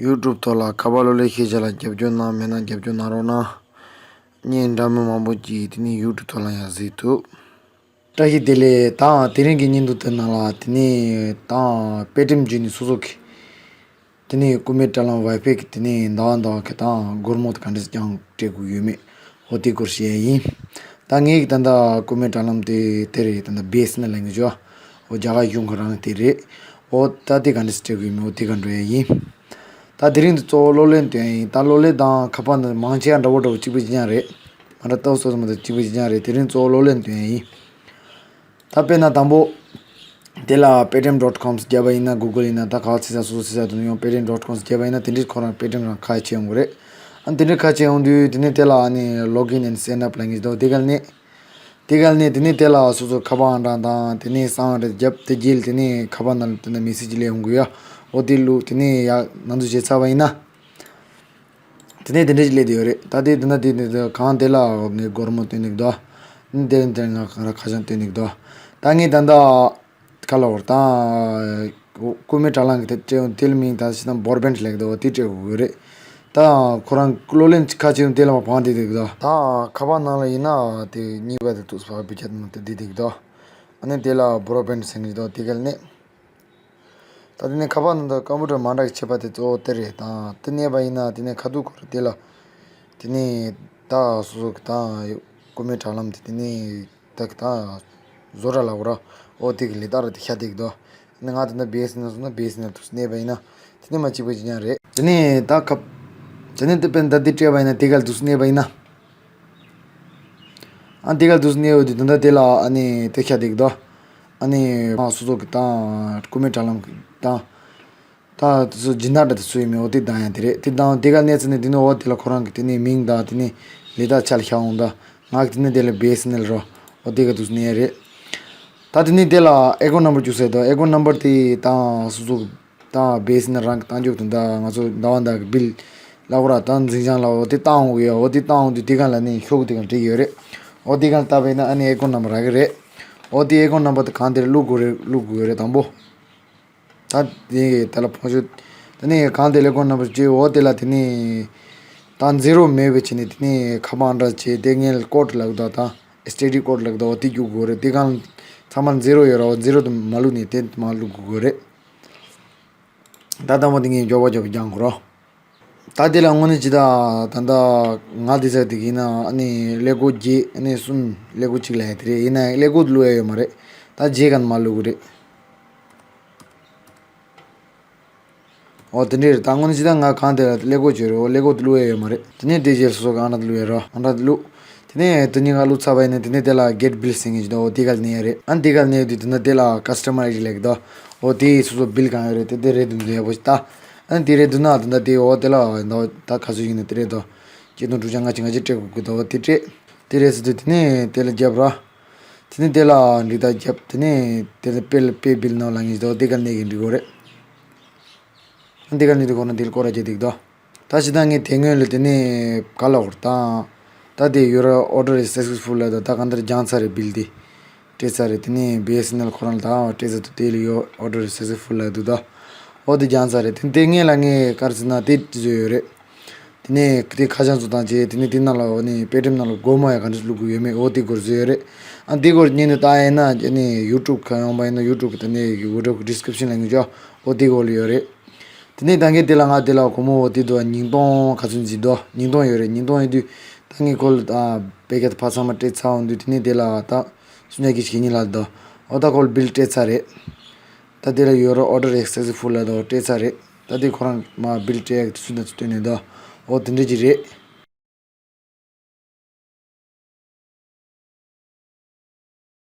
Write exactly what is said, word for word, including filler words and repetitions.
ཡུ་ཊུབ་ཐོག་ལ་ཁ་པར་གློག་ཀླད་ཤེས་བྱ་ལ་རྒྱབ་སྐྱོར་གནང་མེད་ན་རྒྱབ་སྐྱོར་གནང་རོགས་གནང་། བརྙན་འདྲ་མིན་མང་པོ་ཅིག་དེ་ནས་ཡུ་ཊུབ་ཐོག་ལ་ཡང་གཟིགས་ཐུབ། བཀྲ་ཤིས་བདེ་ལེགས། ད་དེ་རིང་གི་བརྙན་ཐུང་དེ་ནང་ལ་དེ་ནས་ད་པེ་ཊི་ཨེམ་བརྒྱུད་ནས་སོ་སོ་གི་དེ་ནས་རྐུན་མའི་དྲ་ལམ་ཝའི་ཕའི་གི་དེ་ནས་ཟླ་བ་ཟླ་བ་གི་ད་སྒོར་མོ་དེ་ག་འདྲས་རྒྱག་སྤྲད་དགོས་ཡོད་མེད། འོ་དེ་སྐོར་བཤད་ཡ་ཡིན། ད་ངའི་གི་ད་ལྟ་རྐུན་མའི་དྲ་ལམ་དེ་དེ་རེད། ད་ལྟ་བི་ཨེས་ཨེན་ཨེལ་ལབ་མཁན་ཅིག་འོ་རྒྱ་གར་གཞུང་གི་རང་དེ་རེད། འོ་ད་དེ་ག་འདྲས་སྤྲད་དགོས་ཡོད་མེད་འོ་དེ་ག་འགྲོ་ཡ་ཡིན། ད་དེ་རིང་འདི་གཙོ་བོ་གློག་ཀླད་སྟོན་ཡ་ཡིན། ད་གློག་ཀླད་དང་ཁ་པར་འདི་མང་ཆེ་བ་འདྲ་བོ་འདྲ་བོ་གཅིག་པ་གཅིག་རྐྱང་རེད། མ་འདྲ་ཏོག་ཙམ་མ་གཏོགས་གཅིག་པ་གཅིག་རྐྱང་རེད། དེ་རིང་གཙོ་བོ་གློག་ཀླད་སྟོན་ཡ་ཡིན། ད་དཔེར་ན་དང་པོ། དེ་ལ་paytm dot com བརྒྱབ་པ་ཡིན་ན། གུ་གལ་ཡིན་ན། ད་ག་བ་བྱེད་ས་སོ་སོ་བྱེད་ས་དུ་ཡོང་paytm dot com བརྒྱབ་པ་ཡིན་ན་དེ་འདྲའི་ཁོ་རང་paytm རང་ཁ་ཕྱེ་ཡོང་གི་རེད། ཨ་དེ་འདྲའི་ཁ་ཕྱེ་ཡོང་དུས་དེ་ནས་དེ་ལ་ཨ་ནི་log in and sign up ལབ་མཁན་ཞིག་འདུག་དེ་ག་ནས། དེ་ག་ནས་དེ་ནས་དེ་ལ་སོ་སོ་ཁ་པར་ཨང་གྲངས་དང་དེ་ནས་གསང་བ་རེ་བརྒྱབ། དེ་རྗེས་དེ་ནས་ཁ་པར་ནང་ལ་དེ་ནས་message སླེབས་ཡོང་གི་ཡོད། འོ་དེ་བླུགས། དེ་ནས་ཡ་ནང་འཛུལ་བྱས་ཚར་བ་ཡིན་ན། དེ་ནས་དེ་འདྲ་ཞིག་སླེབས་བསྡད་ཡོད་རེད། ད་དེ་དེ་ན་དེ་ནས་དེ་གང་དེ་ལ་ནས་སྒོར་མོ་སྟོན་ནས་འདུག་ནི་དེ་ནས་དེ་ང་གང་ར་ཁ་བྱང་སྟོན་ནས་འདུག་ད་ངས་ད་ལྟ་ག་ལ་བར་ད་རྐུན་མའི་དྲ་ལམ་གྱི་དེ་སྤྲད་ཡོང་དེ་ལ་མིང་ད་ཤི་ན་བོར་བེན་ལེགས་འདུག་དེ་སྤྲད་དགོས་ཀྱི་རེད། ད་ཁོ་རང་གློག་ཀླད་ཁ་ཕྱེ་ཡོང་དེ་ལ་མ་བང་དེ་དེ་འདུག་ད་ཁ་པར་ནང་ལ་ཡིན་ན་དེ་གཉིས་པ་དེ་ཐུག་སོ་བ་བི་ཅེད་མ་དེ་དེ་དེ་འདུག་ཨ་ནི་དེ་ལ་བོར་བེན་ཟེར་གྱི་འདུག་དེ་ག་ནས། ད་དེ་ནས་ཁ་པར་ནང་དུ་ཀམ་པུ་ཊར་མ་འདྲ་གི་ཁྱད་པར་དེ་གཙོ་བོ་དེ་རེད། ད་དེ་གནས་པ་ཡིན་ན་དེ་ནས་ཁ་ཐུག་སྐོར་དེ་ལ་དེ་ནས་ད་སོ་སོ་གི་ད་རྐུན་མའི་དྲ་ལམ་དེ་དེ་ནས་ད་གི་ད་བཟོ་གྲྭ་ལ་འོ་ར་འོ་དེ་གི་ལས་ད་ར་དེ་ཤ་དེ་གི་དོ། ནི་ང་དེ་ན་བེ་སི་ནས་སོང་ན་བེ་སི་ནས་དུ་གནས་པ་ཡིན་ན་དེ་ནས་མ་གཅིག་པ་གཅིག་རྐྱང་རེད། དེ་ནས་ད་ཁ་དེ་ནས་དེ་པན་ད་དེ་སྤྲད་པ་ཡིན་ན་དེ་ག་ལ་དུ་གནས་པ་ཡིན་ན། ཨ་འདི་ག་དུས་གནས་ཡོད་དུས་དོན་དག་དེ་ལ་ཨ་ནི་དེ་ཤ་དེ་གི་དོ། ཨ་ནི་ང་སོ་སོ་གི་དང་རྐུན་མའི་དྲ་ལམ་གི་དང་། ད་དེ་ཚོ་སྦྱིན་བདག་འདྲ་དེ་ཚོ་ཡིན་མིན་འོ་དེ་དང་ཡང་དེ་རེད། དེ་དང་དེ་ག་གནས་ཚུལ་ནི་དེ་ནི་འོ་དེ་ལ་ཁོ་རང་གི་དེ་ནི་མིང་དང་དེ་ནི་ལས་ད་ཆ་ལ་ཤ་འོང་ད། ང་གི་དེ་ནི་དེ་ལ་བེ་སི་ནལ་རོ། འོ་དེ་ག་དུས་གནས་རེད། ད་དེ་ནི་དེ་ལ་ཨེ་ཀོན་ནམ་བར་བཅུག་ཟེར་དོ། ཨེ་ཀོན་ནམ་བར་དེ་དང་སོ་སོ་གི་ད་བེ་སི་ནི་རང་གི་བཏང་རྒྱུ་དེ་འདྲ་ང་ཚོ་ཟླ་བ་འདྲ་གི་བིལ་ལ་ཁོ་ར་ད་འཛིན་བྱང་ལ་འོ་དེ་བཏང་འོང་གི་ཡོད། འོ་དེ་བཏང་འོང་དུས་དེ་ག་ལ་ནི་ཤོག་གུ་དེ་ག་བྲིས་ཡོད་རེད། འོ་དེ་ག་ལ་བཏབ་པ་ཡིན་ན་ཨ་ནི་ཨེ་ཀོན་ནམ་བར་རག་གི་རེད། འོ་དེ་ཨེ་ཀོན་ནམ་བར་དེ་གང་དེར་བླུག་དགོས་རེད། བླུག་དགོས་རེད་དང་པོ། ད་དེ་དེ་ལ་ཕོན་ཆུ། དེ་ནས་གང་དེ་ལ་ཨེ་ཀོན་ནམ་བར་བྱས་འོ་དེ་ལ་དེ་ནི་ད་ཛི་རོ་མེད་པའི་ཆ་ནས་དེ་ནི་ཁ་པར་འདྲ་བྱས་དེ་ངས་ཀོཌ་ལབ་ད་ད་ཨེ་སི་ཊི་ཌི་ཀོཌ་ལབ་ད་འོ་དེ་རྒྱུག་དགོས་རེད། དེ་གང་ཚང་མ་ཛི་རོ་ཡོད་ར་འོ་ཛི་རོ་དེ་མ་བླུག་ནས་དེ་མ་བླུག་དགོས་རེད། ད་དང་པོ་དེ་ངས་མགྱོགས་པ་མགྱོགས་པ་རྒྱག་དགོས་རོ། ད་དེ་ལ་དངོས་གནས་ཇི་ལྟར་ད་ལྟ་ང་དེ་ཚ་དེ་གིན་ན་ཨ་ནི་ཀླད་ཀོར་བརྒྱད་ཨ་ནི་གསུམ་ཀླད་ཀོར་གཅིག་ལ་ཡ་དེ་རེད། ཡིན་ན་ཀླད་ཀོར་དེ་བླུག་ཡ་ཡོད་མ་རེད། ད་རྗེས་ག་ནས་མ་བླུག་གི་རེད། འོ་དེ་འདྲས་རེད། ད་དངོས་གནས་ཇི་ལྟར་ང་གང་དེ་ལ་ཀླད་ཀོར་བྱོས་རེད། འོ་ཀླད་ཀོར་དེ་བླུག་ཡ་ཡོད་མ་རེད། དེ་ནས་དེ་རྗེས་སོ་སོ་གི་ཨང་གྲངས་དེ་བླུག་ཡ་རོ། ཨང་གྲངས་དེ་བླུག་དེ་ནས་དེ་གཉིས་ཀ་བླུགས་ཚར་བ་ཡིན་ན་དེ་ནས་དེ་ལ་གེ་ཊི་བིལ་ཟེར་མཁན་ཞིག་འདུག་འོ་དེ་ག་ལ་གནོན་ཡ་རེད། ཨ་དེ་ག་ལ་གནོན་དུས་དེ་ན་དེ་ལ་ཀ་སི་ཊ་མར་ཨའི་ཌི་ལབ་ཀྱི་འདུག་འོ་དེ་སོ་སོ་བིལ་གང་ཡོད་རེད་དེ་དེ་རེད་འདུག་འདུག་ཡག་པོ་ཞིག་ལྟ། ཨ་ནི་དེ་རེད་འདུག་ན་དེ་འདྲ་དེ་འོ་དེ་ལ་འདུག་ད་ག་ཚོད་ཡིན་ན་དེ་རེད་འདུག་གཅིག་སྟོང་དྲུག་བརྒྱ་ལྔ་བཅུ་ང་བརྒྱད་སྤྲད་དགོས་ཀྱི་འདུག་འོ་དེ་སྤྲད། དེ་རེད་ཟེར་དུས་དེ་ནས་དེ་ལ་རྒྱབ་ར། དེ་ནས་དེ་ལ་འགྲིག་ད་རྒྱབ། དེ་ནས་དེ་ལ་པེ་པེ་བིལ་ནང་ལ་ངེས་འདུག་དེ་ག་ལ་གནོན་གྱི་འགྲིག་གོ་རེད། ཨ་དེ་ག་ལ་གནོན་དུས་ཁོ་ན་དེ་ལ་སྐོར་ར་བརྒྱབ་འདུག་ད་ད་ཞིག་ད་ངས་དེ་སྔོན་ལ་དེ་ནས་ག་ལ་བར་དང་། ད་དེ་ཡོད་ར་ཨོར་ཌར་ཨིས་སག་སེ་སི་ཕུལ་ལ་ད་ད་གང་ལྟར་བརྒྱངས་ཚར་རེད། བིལ་དེ་སྤྲད་ཚར་རེད། དེ་ནས་བི་ཨེས་ཨེན་ཨེལ་ཁོ་རང་ལ་ད་སྤྲད་ཚར་འདུག་དེ་ལ་ཡོད་ཨོར་ཌར་ཨིས་སག་སེ་སི་ཕུལ་ལ་འདུག་ད་འོ་དེ་བརྒྱངས་ཚར་རེད། དེ་དེ་སྔོན་ལ་ངས་ག་རེ་ཟེར་ན་དེ་བཟོས་ཡོད་རེད། དེ་ནས་དེ་ཁ་བྱང་བཟོ་སྟངས་བྱས། དེ་ནས་དེ་ནང་ལ་འོ་ནི་པེ་ཊི་ཨེམ་ནང་ལ་སྒོར་མོ་ཡང་ག་འདྲ་བླུག་དགོས་ཡོད་མེད་འོ་དེ་སྐོར་བཟོས་ཡོད་རེད། ཨ་དེ་སྐོར་བརྙན་དུ་བལྟ་ཡིན་ན་ཨ་ནི་ཡུ་ཊུབ་ག་ཡོང་པ་ཡིན་ན་ཡུ་ཊུབ་གི་ད་ནས་ཡུ་ཊུབ་གི་ཌི་སི་ཀི་རིབ་ཤན་ལ་ངེས་འཇོག་འོ་དེ་སྐོར་ལ་ཡོད་རེད། དེ་ནས་ད་གིན་དེ་ལ་ང་དེ་ལ་སྒོར་མོ་འོ་དེ་འདུག་ཉིས་སྟོང་ག་ཚོད་འཛིན་འདུག་ཉིས་སྟོང་ཡོད་རེད། ཉིས་སྟོང་ཡོད་དུས་ད་ངས་ཁོ་ལ་ད་པེ་ཀེ་ཕར་ཚང་མ་སྤྲད་ཚར་འོང་དུས་དེ་ནས་དེ་ལ་ད་སུམ་བརྒྱ་བརྒྱད་ཅུ་གྱ་གཉིས་ལ་འདུག་འོ་ད་ཁོ་ལ་བིལ་སྤྲད་ཚར་རེད། ད་དེ་ལ་ཡོད་ར་ཨོར་ཌར་ཨིས་སག་སེ་སི་ཕུལ་ལ་ད་སྤྲད་ཚར་རེད། ད་དེ་ཁོ་རང་མ་བིལ་སྤྲད་ཡག་དེ་ཚོ་ད་ཚོ་སྟོན་ནས་ད་འོ་དེ་འདྲ་ཅིག་རེད།